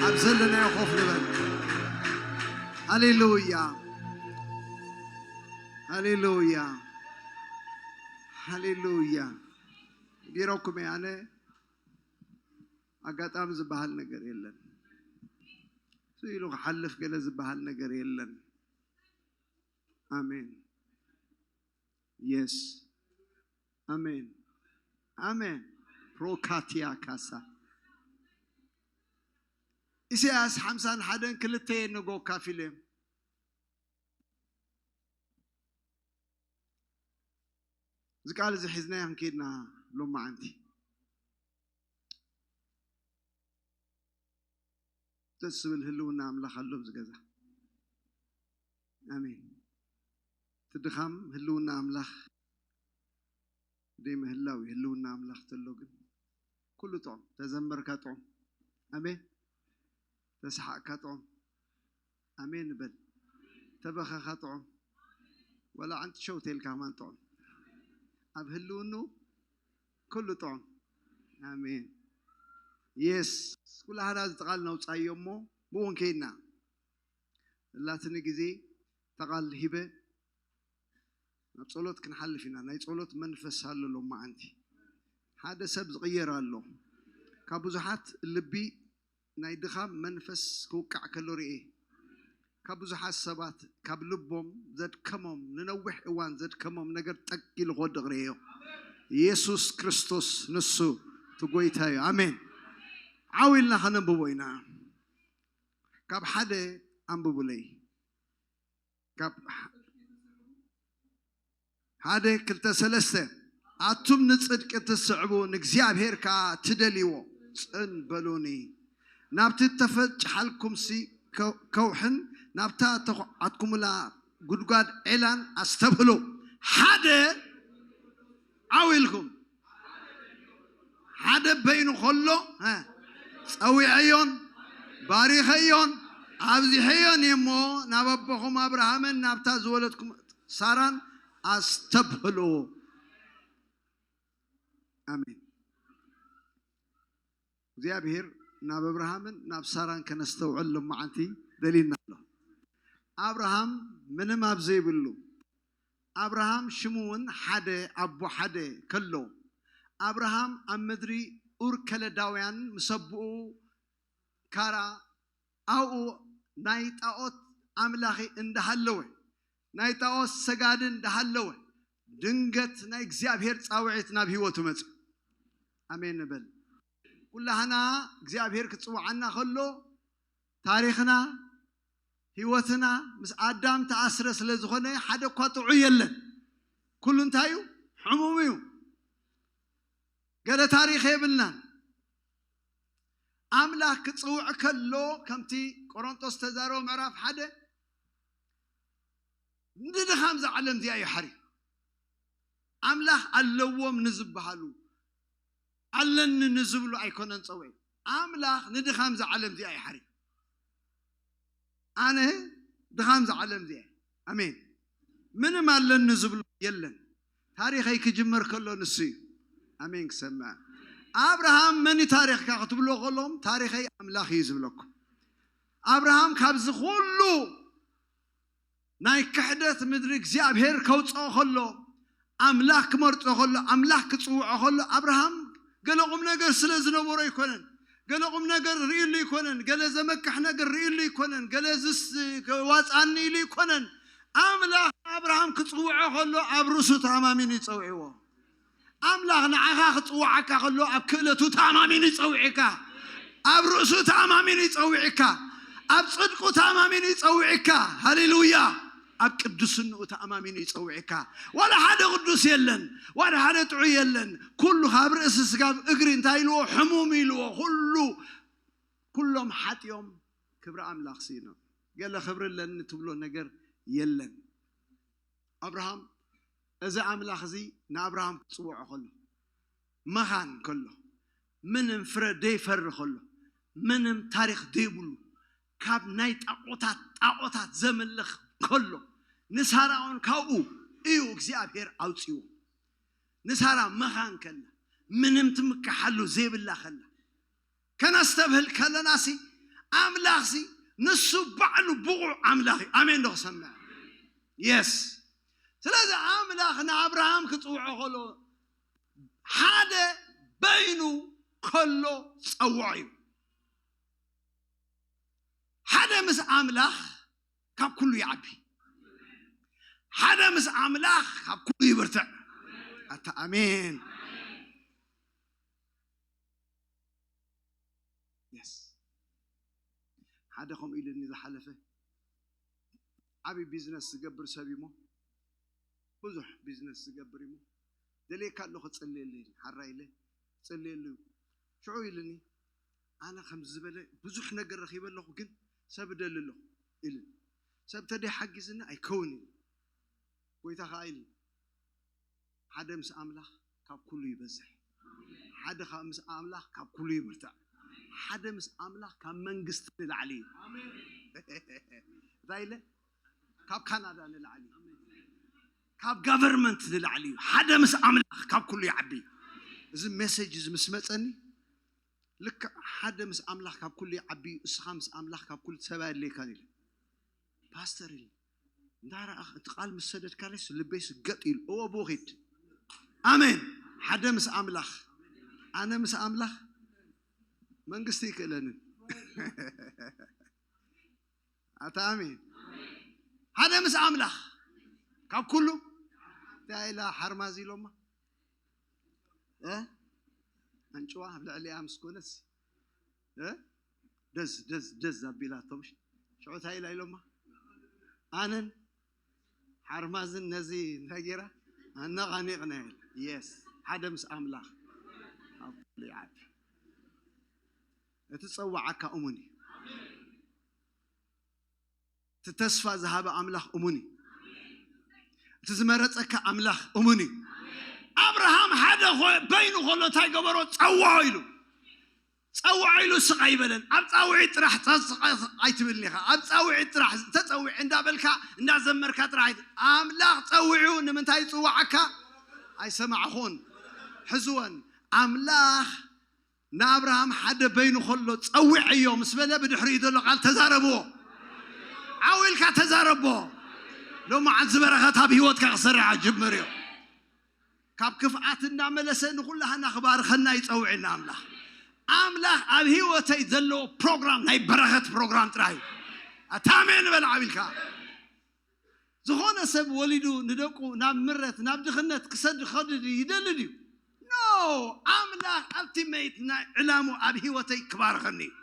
ኣብ ዘለናዮ ኮፍ ንበል። ሃሌሉያ፣ ሃሌሉያ፣ ሃሌሉያ። ቢሮኩም እየ ኣነ። ኣጋጣሚ ዝበሃል ነገር የለን። ስኢሉ ክሓልፍ ገለ ዝበሃል ነገር የለን። ኣሜን። የስ። ኣሜን። ኣሜን። ፕሮካቲያ ካሳ። ኢሳያስ ሓምሳን ሓደን ክልተ የንጎ ካፊል እዮም። እዚ ቃል እዚ ሒዝናዮ ክንከይድና ሎማዓንቲ። ደስ ዝብል ህልውና ኣምላኽ ኣሎ ኣብዚ ገዛ። ኣሜን። እቲ ድኻም ህልውና ኣምላኽ ደይ ምህላው እዩ። ህልውና ኣምላኽ ተሎ ግን ኩሉ ጥዑም። ተዘመርካ ጥዑም። ኣሜን። ተሰሓቕካ ጥዑም። ኣሜን በል። ተበኸኻ ጥዑም። ወላ ዓንቲ ሸው ተልካ ከማን ጥዑም። ኣብ ህልውኑ ኩሉ ጥዑም። ኣሜን። የስ። ኩላህና እዚ ቃል ነውጻዮ እሞ ብኡ ክንከይድና። እላትኒ ግዜ ተቓል ሂበ ናብ ጸሎት ክንሓልፍ ኢና። ናይ ጸሎት መንፈስ ኣሎ ሎማዓንቲ። ሓደ ሰብ ዝቕየር ኣሎ። ካብ ብዙሓት ልቢ ናይ ድኻም መንፈስ ክውቃዕ ከሎ ርእየ። ካብ ብዙሓት ሰባት ካብ ልቦም ዘድከሞም፣ ንነዊሕ እዋን ዘድከሞም ነገር ጠግ ኢሉ ክወድቕ ርእየዮ። ኢየሱስ ክርስቶስ ንሱ እቲ ጐይታ እዩ። ኣሜን። ዓው ኢልና ከነንብቦ ኢና። ካብ ሓደ ኣንብቡለይ። ካብ ሓደ፣ ክልተ፣ ሰለስተ። ኣቱም ንጽድቂ ትስዕቡ፣ ንእግዚኣብሔር ከኣ ትደልይዎ፣ ጽን በሉኒ። ናብቲ እተፈጭሓልኩምሲ ከ-፣ ከውሕን ናብታ እተኹዓትኩምላ ጉድጓድ ዔላን ኣስተብህሉ። ሓደ፣ ዓው ኢልኩም። ሓደ በይኑ ከሎ፣ እ፣ ጸዊዐዮን ባሪኸዮን ኣብዚሐዮን እየ እሞ፣ ናብ ኣቦኹም ኣብርሃምን ናብታ ዝወለድኩም ሳራን ኣስተብህልዎ። ኣሜን። እግዚኣብሔር ናብ ኣብርሃምን ናብ ሳራን ከነስተውዕል ሎማዓንቲ ደሊና ኣሎ። ኣብርሃም ምንም ኣብ ዘይብሉ፣ ኣብርሃም ሽሙ እውን ሓደ ኣቦ ሓደ ከሎ፣ ኣብርሃም ኣብ ምድሪ ኡር ከለዳውያን ምስ ኣቦኡ ካራ ኣብኡ ናይ ጣዖት ኣምላኺ እንዳሃለወ፣ ናይ ጣዖት ሰጋዲ እንዳሃለወ፣ ድንገት ናይ እግዚኣብሔር ጻውዒት ናብ ህይወቱ መጽእ። ኣሜን ንበል። ኩላህና እግዚኣብሔር ክጽውዓና ከሎ፣ ታሪኽና፣ ህይወትና ምስ ኣዳም ተኣስረ ስለ ዝኾነ፣ ሓደ እኳ ጥዑይ የለን። ኩሉ እንታይ እዩ? ሕሙም እዩ። ገለ ታሪኽ የብልናን። ኣምላኽ ክጽውዕ ከሎ፣ ከምቲ ቆሮንቶስ ተዛረቦ ምዕራፍ ሓደ፣ ንድኻም እዛ ዓለም እዚኣ እዩ ሓርዩ። ኣምላኽ ኣለዎም ንዝበሃሉ፣ ኣለኒ ንዝብሉ ኣይኮነን ጸውዒ። ኣምላኽ ንድኻም እዛ ዓለም እዚኣ እዩ ሓርዩ። ኣነ ድኻም እዛ ዓለም እዚኣ እየ። ኣሜን። ምንም ኣለኒ ዝብሎ የለን። ታሪኸይ ክጅመር ከሎ ንሱ እዩ። ኣሜን ክሰምዕ። ኣብርሃም መን እዩ ታሪኽካ ክትብሎ ከሎም፣ ታሪኸይ ኣምላኽ እዩ ዝብለኩም። ኣብርሃም ካብዚ ኩሉ ናይ ክሕደት ምድሪ እግዚኣብሔር ከውፅኦ ከሎ፣ ኣምላኽ ክመርጾ ከሎ፣ ኣምላኽ ክጽውዖ ከሎ፣ ኣብርሃም ገለ ቁም ነገር ስለ ዝነበሮ ኣይኮነን። ገለ ቁም ነገር ርእይሉ ኣይኮነን። ገለ ዘመክሕ ነገር ርእይሉ ኣይኮነን። ገለ ዝስ-፣ ዋጽኣኒ ኢሉ ኣይኮነን። ኣምላኽ ኣብርሃም ክጽውዖ ከሎ፣ ኣብ ርእሱ ተኣማሚኑ ይጸውዕዎ። ኣምላኽ ንዓኻ ክጽውዓካ ከሎ፣ ኣብ ክእለቱ ተኣማሚኑ ይጸውዕካ። ኣብ ርእሱ ተኣማሚኑ ይጸውዕካ። ኣብ ጽድቁ ተኣማሚኑ ይጸውዕካ። ሃሌሉያ! ኣብ ቅዱስንኡ ተኣማሚኑ ይጸውዕካ። ዋላ ሓደ ቅዱስ የለን፣ ዋላ ሓደ ጥዑይ የለን። ኩሉ ካብ ርእሲ ስጋብ እግሪ እንታይ ኢልዎ? ሕሙም ኢልዎ። ኩሉ፣ ኩሎም ሓጢኦም ክብሪ ኣምላኽ ስኢኖም። ገለ ክብሪ ኣለኒ ትብሎ ነገር የለን። ኣብርሃም፣ እዚ ኣምላኽ እዚ ንኣብርሃም ክጽውዖ ከሎ፣ መኻን ከሎ፣ ምንም ፍረ ደይፈሪ ከሎ፣ ምንም ታሪኽ ደይብሉ፣ ካብ ናይ ጣዖታት ጣዖታት ዘምልኽ ከሎ፣ ንሳራ እውን ካብኡ እዩ እግዚኣብሔር ኣውፅዎ። ንሳራ መኻን ከላ፣ ምንም ትምክሓሉ ዘይብላ ከላ፣ ከነስተብህል ከለናሲ፣ ኣምላኽሲ ንሱ ባዕሉ ብቑዕ ኣምላኽ እዩ። ኣሜን ዶ ክሰምዕ? የስ። ስለዚ ኣምላኽ ንኣብርሃም ክጽውዖ ከሎ ሓደ በይኑ ከሎ ጸውዖ እዩ። ሓደ ምስ ኣምላኽ ካብ ኩሉ ይዓቢ። ሓደ ምስ ኣምላኽ ካብ ኩሉ ይብርትዕ። ኣታ ኣሜን። የስ። ሓደ ከምኡ ኢሉኒ ዝሓለፈ ዓብዪ ቢዝነስ ዝገብር ሰብ እዩሞ፣ ብዙሕ ቢዝነስ ዝገብር እዩሞ፣ ደልየካ ኣለኹ፣ ጸልየለይ ኢሉኒ። ሓራይ ኢለ፣ ጸልየሉ። ሽዑ ኢሉኒ፣ ኣነ ከም ዝበለ ብዙሕ ነገር ረኺበ ኣለኹ፣ ግን ሰብ እደሊ ኣለኹ ኢሉኒ። ሰብ ተደይ ሓጊዝኒ ኣይከውን ኢሉ። ጎይታ ኸዓ ኢሉኒ፣ ሓደ ምስ ኣምላኽ ካብ ኩሉ ይበዝሕ። ሓደ ካብ ምስ ኣምላኽ ካብ ኩሉ ይብርትዕ። ሓደ ምስ ኣምላኽ ካብ መንግስቲ ንላዕሊ እዩ። እንታይ ኢለ? ካብ ካናዳ ንላዕሊ እዩ። ካብ ጋቨርመንት ንላዕሊ እዩ። ሓደ ምስ ኣምላኽ ካብ ኩሉ ይዓቢ። እዚ ሜሴጅ እዚ ምስ መጸኒ፣ ልክዕ ሓደ ምስ ኣምላኽ ካብ ኩሉ ይዓቢ እዩ፣ እስኻ ምስ ኣምላኽ ካብ ኩሉ ሰብ ኣየድልየካን ኢለ። ፓስተር ኢለ፣ እንዳ ረኣኽ እቲ ቃል ምስ ሰደድካለይ ልበይ ስገጥ ኢሉ። እወ፣ ብኡ ኺድ። ኣሜን። ሓደ ምስ ኣምላኽ፣ ኣነ ምስ ኣምላኽ መንግስቲ ይክእለንን። ኣታ ኣሜን። ሓደ ምስ ኣምላኽ ካብ ኩሉ እንታይ ኢላ ሓርማዝ ኢሎማ? እ? ኣንጭዋ ኣብ ልዕሊኣ ምስ ኮነስ፣ እ? ደዝ፣ ደዝ፣ ደዝ ኣቢላቶም። ሽዑ እንታይ ኢላ ኢሎማ? ኣነን ሓርማዝን ነዚ እንታይ ገይራ? ኣነቓኒቕና ኢላ። የስ፣ ሓደ ምስ ኣምላኽ ኣብ ኩሉ ይዓቢ። እቲ ጸዋዓካ እሙን እዩ። እቲ ተስፋ ዝሃበ ኣምላኽ እሙን እዩ። እቲ ዝመረጸካ ኣምላኽ እሙን እዩ። ኣብርሃም ሓደ ኮ-፣ በይኑ ከሎ እንታይ ገበሮ? ጸውዖ ኢሉ። ጸውዖ ኢሉ ስቕ ኣይበለን። ኣብ ጻውዒት ጥራሕ ጸ-፣ ስቕ ኣይትብልን ኢኻ። ኣብ ጻውዒት ጥራሕ ተጸዊዐ እንዳበልካ እንዳዘመርካ ጥራሕ ኣይት-፣ ኣምላኽ ጸዊዑ ንምንታይ ይጽውዓካ? ኣይሰማዕኹን። ሕዝወን። ኣምላኽ ንኣብርሃም ሓደ በይኑ ከሎ ጸዊዐዮ ምስ በለ ብድሕሪኡ ዘሎ ቃል ተዛረብዎ። ዓው ኢልካ ተዛረቦ። ሎማዓንቲ በረኸት ኣብ ህይወትካ ክሰርሕ ጅምር እዩ። ካብ ክፍኣት እንዳመለሰ ንኹላህና ክባርኸና ይጸውዕና ኣምላኽ። ኣምላኽ ኣብ ህይወተይ ዘለዎ ፕሮግራም ናይ በረኸት ፕሮግራም ጥራይ እዩ። ኣታ ኣሜን በል ዓው ኢልካ። ዝኾነ ሰብ ወሊዱ ንደቁ ናብ ምረት፣ ናብ ድኽነት ክሰድ፣ ክኸድድ ይደሊ ድዩ? ኖ! ኣምላኽ ኣልቲሜት ናይ ዕላሙ ኣብ ህይወተይ ክባርኸኒ እዩ።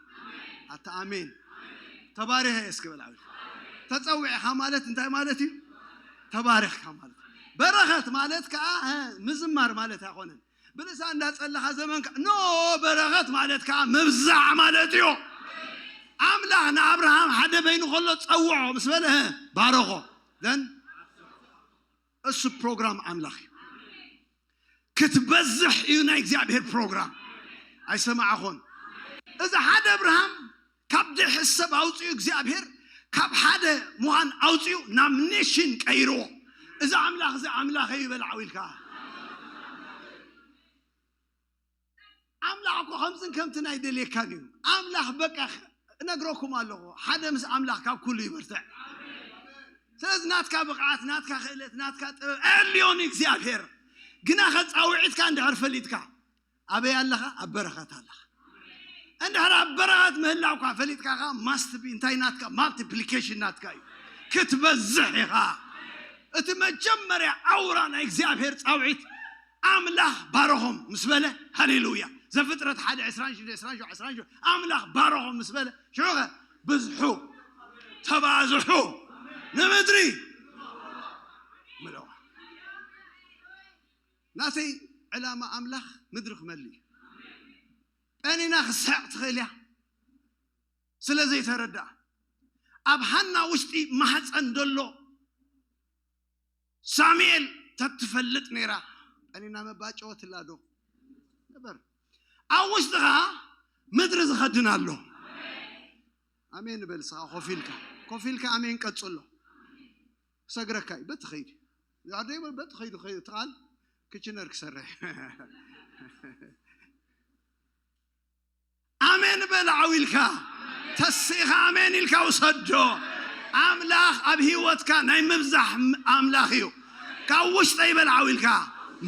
ኣታ ኣሜን። ተባሪኸ እየ እስኪ በል ዓው ኢልካ። ተጸዊዕኻ ማለት እንታይ ማለት እዩ? ተባሪኽካ ማለት እዩ። በረኸት ማለት ከኣ፣ እ፣ ምዝማር ማለት ኣይኮነን። ብልሳ እንዳጸለኻ ዘመንካ፣ ኖ፣ በረኸት ማለት ከኣ ምብዛዕ ማለት እዩ። ኣምላኽ ንኣብርሃም ሓደ በይኑ ከሎ ጸውዖ ምስ በለ፣ እ፣ ባረኾ። ዘን እሱ ፕሮግራም ኣምላኽ እዩ። ክትበዝሕ እዩ ናይ እግዚኣብሔር ፕሮግራም። ኣይሰማዕኹን። እዚ ሓደ ኣብርሃም ካብ ድሕሰብ ኣውፅኡ እግዚኣብሔር፣ ካብ ሓደ ምዃን ኣውፅኡ ናብ ኔሽን ቀይርዎ። እዚ ኣምላኽ እዚ ኣምላኽ እዩ በል ዓው ኢልካ። ኣምላኽ እኮ ከምዝን ከምትን ኣይደልየካን እዩ። ኣምላኽ በቃ እነግረኩም ኣለኹ፣ ሓደ ምስ ኣምላኽ ካብ ኩሉ ይበርትዕ። ስለዚ ናትካ ብቕዓት፣ ናትካ ክእለት፣ ናትካ ጥበብ ኣየድልዮን እዩ እግዚኣብሔር። ግና ኸፃውዒትካ እንድሕር ፈሊጥካ ኣበይ ኣለኻ? ኣብ በረኸት ኣለኻ። እንድሕር ኣብ በረኸት ምህላውካ ፈሊጥካ ኸዓ ማስት ቢ እንታይ ናትካ? ማልቲፕሊኬሽን ናትካ እዩ። ክትበዝሕ ኢኻ። እቲ መጀመርያ ኣውራ ናይ እግዚኣብሔር ፃውዒት ኣምላኽ ባረኾም ምስ በለ፣ ሃሌሉያ። ዘፍጥረት ሓደ ዕስራን ሽዱሽተ፣ ዕስራን ሸውዓተ፣ ዕስራን ሸውዓተ፣ ኣምላኽ ባረኾም ምስ በለ፣ ሽዑ ኸ ብዝሑ፣ ተባዝሑ፣ ንምድሪ ምለዋ። ናተይ ዕላማ ኣምላኽ ምድሪ ክመልእ እዩ። ቀኒና ክስሕቕ ትኽእል እያ፣ ስለ ዘይተረድኣ። ኣብ ሃና ውሽጢ ማህፀን ዘሎ ሳሙኤል ተትፈልጥ ነይራ፣ ቀኒና መባጨወትላ ዶ ነበር። ኣብ ውሽጥኻ ምድሪ ዝኸድን ኣሎ። ኣሜን በል እስኻ ኮፍ ኢልካ። ኮፍ ኢልካ ኣሜን ቀጽሎ። ክሰግረካ እዩ። በቲ ኸይዱ። ዛዕደይ በል በቲ ኸይዱ፣ ኸይዱ፣ እቲ ቃል ክችነር ክሰርሕ። ኣሜን በል ዓው ኢልካ። ተስኢኻ ኣሜን ኢልካ ውሰዶ። ኣምላኽ ኣብ ህይወትካ ናይ ምብዛሕ ኣምላኽ እዩ። ካብ ውሽጠይ በል ዓው ኢልካ፣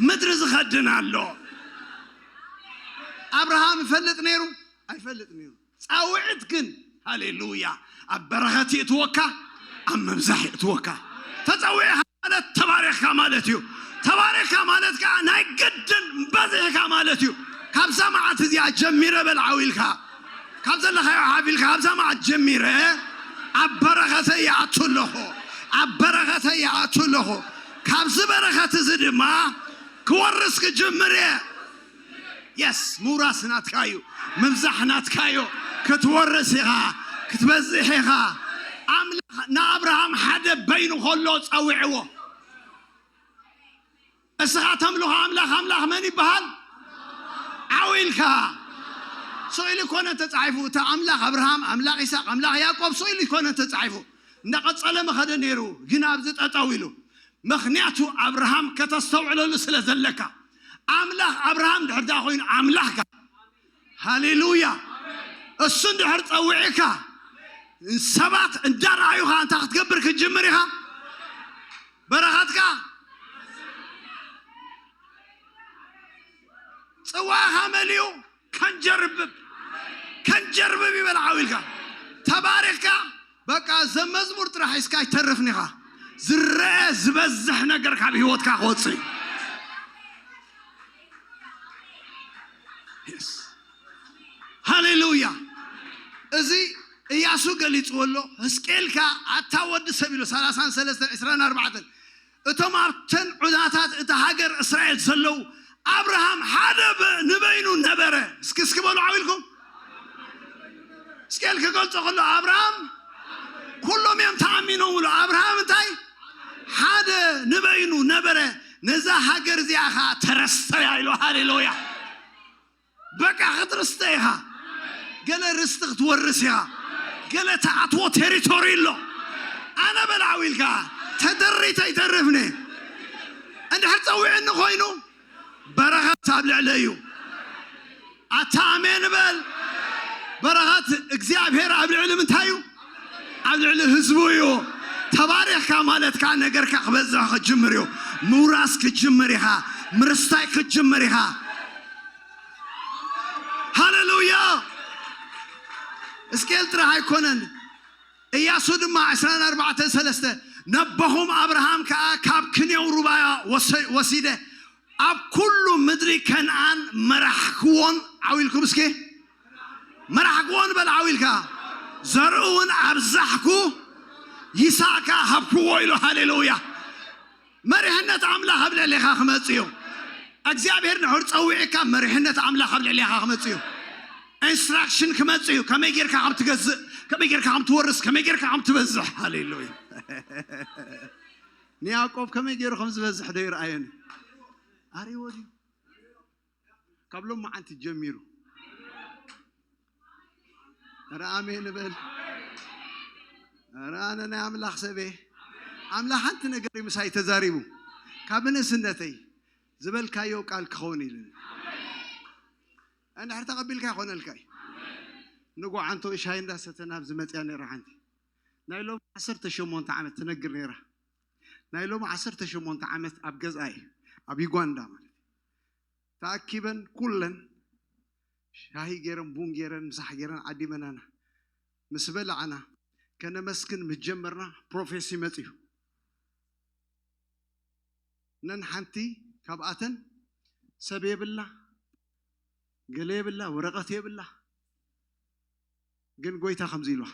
ምድሪ ዝኸድን ኣሎ። ኣብርሃም ይፈልጥ ነይሩ? ኣይፈልጥ ነይሩ። ጻውዒት ግን፣ ሃሌሉያ፣ ኣብ በረኸት የእትወካ፣ ኣብ ምብዛሕ የእትወካ። ተጸዊዕኻ ማለት ተባሪኽካ ማለት እዩ። ተባሪኽካ ማለት ከኣ ናይ ግድን በዚሕካ ማለት እዩ። ካብዛ መዓልቲ እዚኣ ጀሚረ በል ዓው ኢልካ፣ ካብ ዘለኻዮ ሓፍ ኢልካ፣ ካብዛ መዓልቲ ጀሚረ ኣብ በረኸተይ ይኣቱ ኣለኹ፣ ኣብ በረኸተይ ይኣቱ ኣለኹ። ካብዚ በረኸት እዚ ድማ ክወርስ ክጅምር እየ። የስ፣ ምውራስ ናትካ እዩ፣ ምብዛሕ ናትካ እዩ። ክትወርስ ኢኻ፣ ክትበዝሕ ኢኻ። ኣምላኽ ንኣብርሃም ሓደ በይኑ ከሎ ጸዊዕዎ። እስኻ ተምልኾ ኣምላኽ፣ ኣምላኽ መን ይበሃል? ዓው ኢልካ። ስቕ ኢሉ ይኮነ ተጻሒፉ። እቲ ኣምላኽ ኣብርሃም፣ ኣምላኽ ይስሐቅ፣ ኣምላኽ ያዕቆብ ስቕ ኢሉ ይኮነ ተጻሒፉ። እንዳቐጸለ መኸደ ነይሩ፣ ግን ኣብዚ ጠጠው ኢሉ። ምኽንያቱ ኣብርሃም ከተስተውዕለሉ ስለ ዘለካ። ኣምላኽ ኣብርሃም ድሕር ደኣ ኮይኑ ኣምላኽካ። ሃሌሉያ። እሱ እንድሕር ጸዊዕካ ሰባት እንዳረኣዩኻ እንታይ ክትገብር ክትጅምር ኢኻ? በረኸትካ ጽዋእኻ መሊኡ ከንጀርብብ፣ ከንጀርብብ ይበል ዓው ኢልካ። ተባሪኽካ በቃ ዘመዝሙር ጥራሕ ሒዝካ ኣይተርፍን ኢኻ። ዝረአ ዝበዝሕ ነገር ካብ ህይወትካ ክወጽእ እዩ። የስ። ሃሌሉያ። እዚ እያሱ ገሊጽዎ ኣሎ። ህዝቅኤል ከኣ ኣታ ወዲ ሰብ ኢሉ ሰላሳን ሰለስተን ዕስራን ኣርባዕተን እቶም ኣብተን ዑናታት እታ ሃገር እስራኤል ዘለዉ ኣብርሃም ሓደ በ-፣ ንበይኑ ነበረ። እስኪ፣ እስኪ በሉ ዓው ኢልኩም። እስኪ ክገልጾ ከሎ ኣብርሃም ኩሎም እዮም ተኣሚኖም ብሎ። ኣብርሃም እንታይ? ሓደ ንበይኑ ነበረ። ነዛ ሃገር እዚኣ ኸዓ ተረስተያ ኢሉ። ሃሌሉያ። በቃ ክትርስተ ኢኻ። ገለ ርስቲ ክትወርስ ኢኻ። ገለ ተኣትዎ ቴሪቶሪ ኣሎ። ኣነ በል ዓው ኢልካ ተደሪተ ይተርፍኒ። እንድሕር ጸዊዕኒ ኮይኑ በረኸት ኣብ ልዕለ እዩ። ኣታ ኣሜን በል። በረኸት እግዚኣብሔር ኣብ ልዕሊ ምንታይ እዩ? ኣብ ልዕሊ ህዝቡ እዩ። ተባሪኽካ ማለት ከዓ ነገርካ ክበዝሕ ክጅምር እዩ። ምውራስ ክትጅምር ኢኻ። ምርስታይ ክትጅምር ኢኻ። ሃሌሉያ። እስኬል ጥራሕ ኣይኮነን። እያሱ ድማ ዕስራን ኣርባዕተን ሰለስተ፣ ነቦኹም ኣብርሃም ከኣ ካብ ክንየው ሩባ ወሰ-፣ ወሲደ ኣብ ኩሉ ምድሪ ከነኣን መራሕክዎን። ዓው ኢልኩም እስኪ። መራሕክዎን በል ዓው ኢልካ። ዘርኡ እውን ኣብዛሕኩ፣ ይስሐቅ ከኣ ሃብክዎ ኢሉ። ሃሌሉያ። መሪሕነት ኣምላኽ ኣብ ልዕሌኻ ክመጽእ እዩ። እግዚኣብሔር ንሑር ጸዊዕካ መሪሕነት ኣምላኽ ኣብ ልዕሌኻ ክመጽእ እዩ። ኢንስትራክሽን ክመጽእ እዩ። ከመይ ጌርካ ከም ትገዝእ፣ ከመይ ጌርካ ከም ትወርስ፣ ከመይ ጌርካ ከም ትበዝሕ። ሃሌሉያ። ንያዕቆብ ከመይ ገይሩ ከም ዝበዝሕ ዶ ይረኣየኒ? ኣሪዎ ድዩ? ካብ ሎም መዓልቲ ጀሚሩ። ኧረ ኣሜን በል። ኧረ ኣነ ናይ ኣምላኽ ሰበ። ኣምላኽ ሓንቲ ነገር እዩ ምሳይ ተዛሪቡ። ካብ ንእስነተይ ዝበልካዮ ቃል ክኸውን ኢሉኒ። እንድሕር ተቐቢልካ ይኾነልካ እዩ። ንጎ ዓንቶ ሻሂ እንዳሰተና ኣብዚ መፅያ ነይራ ሓንቲ። ናይ ሎም ዓሰርተ ሸሞንተ ዓመት ትነግር ነይራ። ናይ ሎም ዓሰርተ ሸሞንተ ዓመት ኣብ ገዝኣ እየ። ኣብ ዩጋንዳ ማለት እዩ። ተኣኪበን ኩለን ሻሂ ገይረን፣ ቡን ገይረን፣ ምሳሕ ገይረን ዓዲመናና። ምስ በላዕና፣ ከነመስግን ምስ ጀመርና፣ ፕሮፌሲ መጽዩ። ነን ሓንቲ ካብኣተን ሰብ የብላ፣ ገለ የብላ፣ ወረቐት የብላ። ግን ጎይታ ከምዚ ኢልዋ፣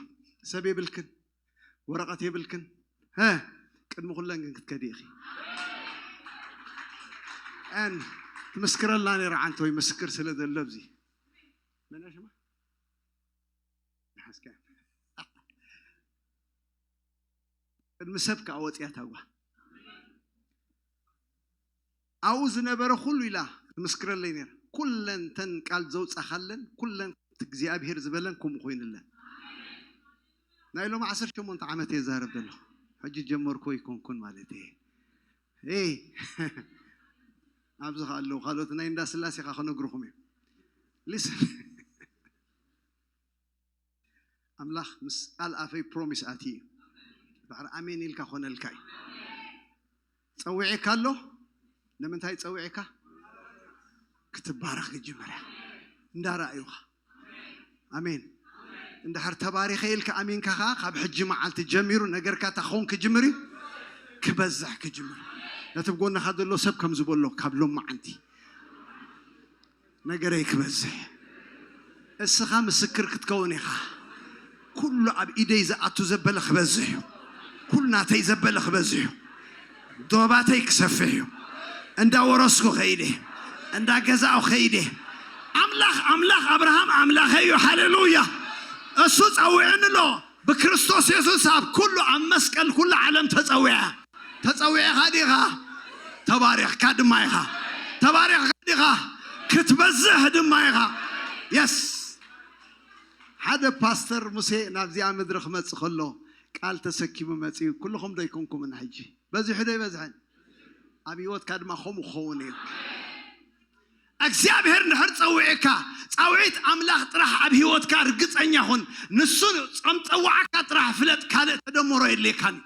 ሰብ የብልክን፣ ወረቐት የብልክን፣ ሀ፣ ቅድሚ ኩለን ግን ክትከዲ ኢኺ። ኣን ትምስክረልና ነይራ፣ ዓንተ ወይ ምስክር ስለ ዘሎ ኣብዚ። መን እያ ሽማ? ሓስካ። ቅድሚ ሰብ ከኣ ወጽያ ታጓ። ኣብኡ ዝነበረ ኩሉ ኢላ ትምስክረለይ ነይራ። ኩለን ተን ቃል ዘውጻኻለን፣ ኩለን እግዚኣብሔር ዝበለን ከምኡ ኮይንለን። ናይ ሎም ዓሰርተ ሸሞንተ ዓመት እየ ዝዛረብ ዘለኹ። ሕጂ ጀመርኩ ኣይኮንኩን ማለት እየ። ኤይ፣ ኣብዚ ከ ኣለዉ ካልኦት ናይ እንዳ ስላሴ ከ ክነግርኹም እዮም። ሊስን። ኣምላኽ ምስ ቃል ኣፈይ ፕሮሚስ ኣትዩ እዩ። ድሕሪ ኣሜን ኢልካ ኮነልካ እዩ። ጸዊዕካ ኣሎ። ንምንታይ ጸዊዕካ? ክትባረኽ ክጅምር እያ። እንዳረኣዩኻ። ኣሜን። እንድሕር ተባሪኸ ኢልካ ኣሚንካ ኸዓ ካብ ሕጂ መዓልቲ ጀሚሩ ነገርካ እንታይ ክኸውን ክጅምር እዩ? ክበዝሕ ክጅምር። ነቲ ብጎንኻ ዘሎ ሰብ ከም ዝበሎ ካብ ሎም መዓንቲ ነገረይ ክበዝሕ። እስኻ ምስክር ክትከውን ኢኻ። ኩሉ ኣብ ኢደይ ዝኣቱ ዘበለ ክበዝሕ እዩ። ኩሉ ናተይ ዘበለ ክበዝሕ እዩ። ዶባተይ ክሰፍሕ እዩ። እንዳወረስኩ ኸይደ፣ እንዳገዛእኩ ኸይደ። ኣምላኽ ኣምላኽ ኣብርሃም ኣምላኸይ እዩ። ሃሌሉያ። እሱ ጸዊዕኒ ኣሎ። ብክርስቶስ የሱስ ኣብ ኩሉ ኣብ መስቀል ኩሉ ዓለም ተጸዊዐ። ተጸዊዕኻ ዲኻ? ተባሪኽካ ድማ ኢኻ። ተባሪኽካ ዲኻ? ክትበዝሕ ድማ ኢኻ። የስ። ሓደ ፓስተር ሙሴ ናብዚኣ ምድሪ ክመጽእ ከሎ ቃል ተሰኪሙ መጺኡ። ኩልኹም ዶ ኣይኮንኩምን? ሕጂ በዚሑ ዶ ኣይበዝሐን? ኣብ ህይወትካ ድማ ከምኡ ክኸውን እዩ። እግዚኣብሔር እንድሕር ጸዊዕካ፣ ጻውዒት ኣምላኽ ጥራሕ ኣብ ህይወትካ ርግጸኛ ኹን። ንሱ ጸም ጸዋዕካ ጥራሕ ፍለጥ፣ ካልእ ተደምሮ የድልየካን እዩ።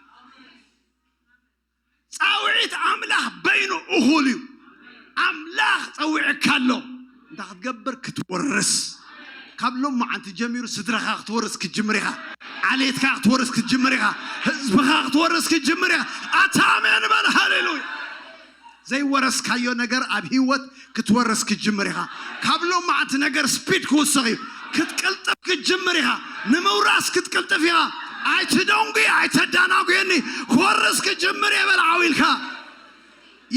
ጻውዒት ኣምላኽ በይኑ እኹል እዩ። ኣምላኽ ጸዊዕካ ኣሎ። እንታይ ክትገብር? ክትወርስ። ካብ ሎም መዓንቲ ጀሚሩ ስድራኻ ክትወርስ ክትጅምር ኢኻ። ዓሌትካ ክትወርስ ክትጅምር ኢኻ። ህዝብኻ ክትወርስ ክትጅምር ኢኻ። ኣታ ኣሜን በል። ሃሌሉያ። ዘይወረስካዮ ነገር ኣብ ህይወት ክትወርስ ክትጅምር ኢኻ። ካብ ሎም መዓንቲ ነገር ስፒድ ክውስኽ እዩ። ክትቅልጥፍ ክትጅምር ኢኻ። ንምውራስ ክትቅልጥፍ ኢኻ። ኣይትደንጉ፣ ኣይተዳናጉየኒ። ክወርስ ክትጅምር እየ በል ዓው ኢልካ።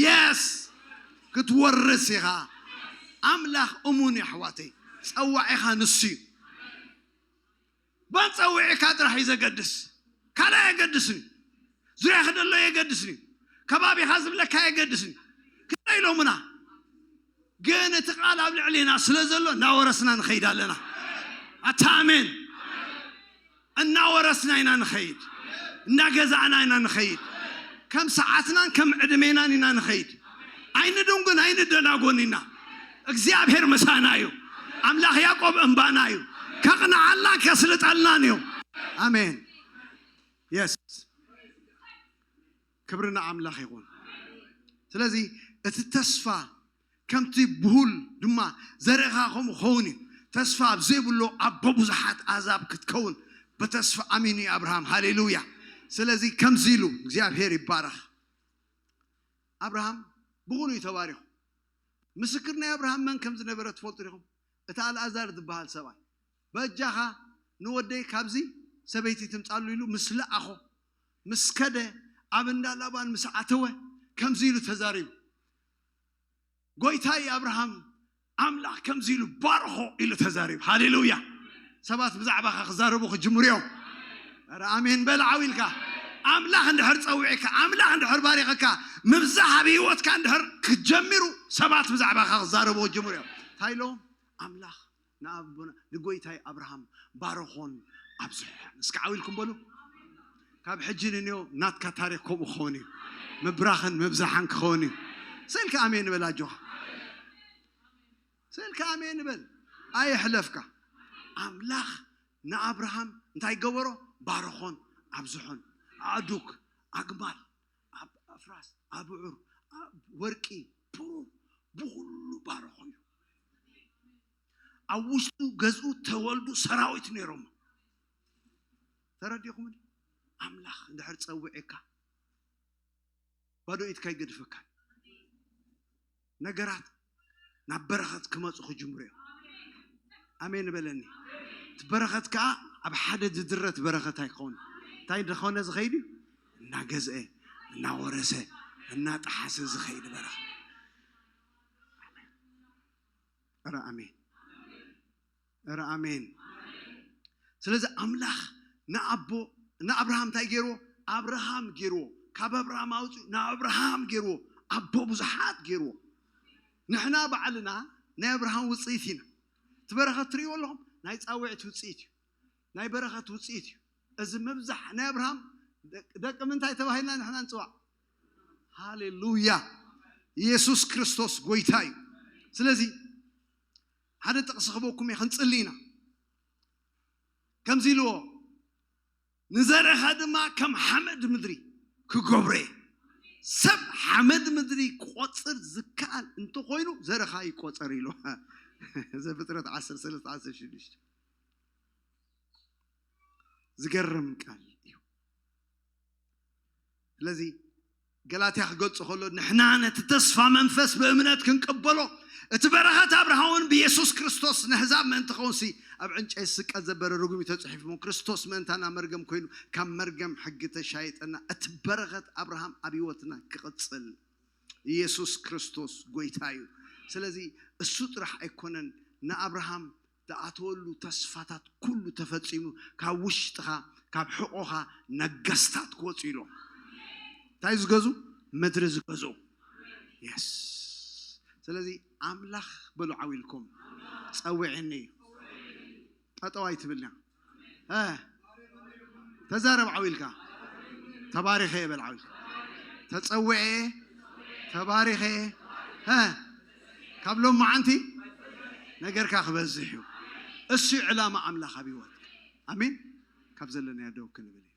የስ። ክትወርስ ኢኻ። ኣምላኽ እሙን እዩ ኣሕዋተይ። ጸዋዒኻ ንሱ እዩ። በን ጸዊዕካ ጥራሕ እዩ ዘገድስ። ካልእ ኣየገድስን እዩ። ዙርያኻ ዘሎ ኣየገድስን እዩ። ከባቢኻ ዝብለካ ኣየገድስን እዩ። ክንደይ ኢሎምና። ግን እቲ ቃል ኣብ ልዕሌና ስለ ዘሎ እናወረስና ንኸይድ ኣለና። ኣታ ኣሜን። እናወረስና ኢና ንኸይድ። እናገዛእና ኢና ንኸይድ። ከም ሰዓትናን ከም ዕድሜናን ኢና ንኸይድ። ኣይንድንጉን ኣይንደናጎን ኢና። እግዚኣብሔር ምሳና እዩ። ኣምላኽ ያዕቆብ እምባና እዩ። ከቕንዓልናን ከስልጠልናን እዩ። ኣሜን። የስ። ክብሪ ንኣምላኽ ይኹን። ስለዚ እቲ ተስፋ ከምቲ ብሁል ድማ ዘርእኻ ከምኡ ክኸውን እዩ። ተስፋ ኣብ ዘይብሉ ኣቦ ብዙሓት ኣሕዛብ ክትከውን ብተስፋ ኣሚኑ እዩ ኣብርሃም። ሃሌሉያ። ስለዚ ከምዚ ኢሉ እግዚኣብሔር ይባረኽ። ኣብርሃም ብኹሉ እዩ ተባሪኹ። ምስክር ናይ ኣብርሃም መን ከም ዝነበረ ትፈልጡ ዲኹም? እቲ ኣልኣዛር ዝበሃል ሰብኣይ፣ በጃኻ ንወደይ ካብዚ ሰበይቲ ትምጻሉ ኢሉ ምስ ለኣኾ፣ ምስ ከደ፣ ኣብ እንዳ ላባን ምስ ኣተወ ከምዚ ኢሉ ተዛሪቡ። ጎይታይ ኣብርሃም ኣምላኽ ከምዚ ኢሉ ባርኾ ኢሉ ተዛሪቡ። ሃሌሉያ። ሰባት ብዛዕባኻ ክዛረቡ ክጅምሩ እዮም። ኧረ ኣሜን በል ዓው ኢልካ። ኣምላኽ እንድሕር ጸዊዕካ፣ ኣምላኽ እንድሕር ባሪኸካ፣ ምብዛሕ ኣብ ህይወትካ እንድሕር ክጀሚሩ ሰባት ብዛዕባኻ ክዛረቡ ክጅምሩ እዮም። እንታይ ኢሎም? ኣምላኽ ንኣቦና ንጎይታይ ኣብርሃም ባርኾን ኣብዝሖን። እስኪ ዓው ኢልኩም በሉ። ካብ ሕጂ ንንዮ ናትካ ታሪኽ ከምኡ ክኸውን እዩ። ምብራኽን ምብዛሕን ክኸውን እዩ። ስእልካ ኣሜን በል ኣጆኻ። ስእልካ ኣሜን በል። ኣየሕለፍካ። ኣምላኽ ንኣብርሃም እንታይ ገበሮ? ባርኾን ኣብዝሖን። ኣእዱግ፣ ኣግማል፣ ኣብ ኣፍራስ፣ ኣብዑር፣ ኣብ ወርቂ፣ ብሩር፣ ብኹሉ ባርኾ እዩ። ኣብ ውሽጡ ገዝኡ ተወልዱ ሰራዊት ነይሮም። ተረዲኹም? ኣምላኽ እንድሕር ጸዊዕካ ባዶ ኢድካ ይገድፈካ። ነገራት ናብ በረኸት ክመጹ ክጅምሩ እዮም። ኣሜን በለኒ። እቲ በረኸት ከኣ ኣብ ሓደ ዝድረት በረኸት ኣይኮን። እንታይ እንደኾነ ዝኸይድ እዩ? እናገዝአ፣ እናወረሰ፣ እናጠሓሰ ዝኸይድ በረኸት። ኧረ ኣሜን። ኧረ ኣሜን። ስለዚ ኣምላኽ ንኣቦ ንኣብርሃም እንታይ ገይርዎ? ኣብርሃም ገይርዎ። ካብ ኣብርሃም ኣውፅኡ ንኣብርሃም ገይርዎ። ኣቦ ብዙሓት ገይርዎ። ንሕና ባዕልና ናይ ኣብርሃም ውፅኢት ኢና። እቲ በረኸት ትርእይዎ ኣለኹም? ናይ ጻውዒት ውፅኢት እዩ። ናይ በረኸት ውፅኢት እዩ። እዚ ምብዛሕ ናይ ኣብርሃም ደቂ ምንታይ ተባሂልና ንሕና ንፅዋዕ? ሃሌሉያ። ኢየሱስ ክርስቶስ ጎይታ እዩ። ስለዚ ሓደ ጥቕሲ ክበኩም እየ፣ ክንጽሊ ኢና። ከምዚ ኢልዎ፣ ንዘርእኻ ድማ ከም ሓመድ ምድሪ ክገብሮ እየ። ሰብ ሓመድ ምድሪ ክቆጽር ዝከኣል እንተኾይኑ ዘርእኻ ይቆጸር ኢሉ። ዘፍጥረት ዓሰርተ ሰለስተ ዓሰርተ ሽዱሽተ። ዝገርም ቃል እዩ። ስለዚ ገላትያ ክገልጾ ከሎ ንሕና ነቲ ተስፋ መንፈስ ብእምነት ክንቅበሎ፣ እቲ በረኸት ኣብርሃም እውን ብየሱስ ክርስቶስ ነህዛብ ምእንቲ ኸውንሲ ኣብ ዕንጨይ ዝስቀል ዘበረ ርጉም እዩ ተጽሒፉ። ክርስቶስ ምእንታና መርገም ኮይኑ ካብ መርገም ሕጊ ተሻይጠና፣ እቲ በረኸት ኣብርሃም ኣብ ህይወትና ክቕጽል። ኢየሱስ ክርስቶስ ጎይታ እዩ። ስለዚ እሱ ጥራሕ ኣይኮነን ንኣብርሃም ዝኣተወሉ ተስፋታት ኩሉ ተፈጺሙ፣ ካብ ውሽጥኻ ካብ ሕቖኻ ነገስታት ክወፁ ኢሎም። እንታይ ዝገዙ? ምድሪ ዝገዙ። የስ። ስለዚ ኣምላኽ በሉ ዓው ኢልኩም፣ ጸውዕኒ። ጠጠው ኣይትብልና። እ፣ ተዛረብ ዓው ኢልካ። ተባሪኸ እየ በል ዓው ኢልካ። ተጸውዐ እየ፣ ተባሪኸ እየ። እ፣ ካብ ሎም መዓንቲ ነገርካ ክበዝሕ እዩ። እሱ እዩ ዕላማ ኣምላኽ ኣብ ህይወትካ። ኣሜን። ካብ ዘለናዮ ደው ክንብል ኢና።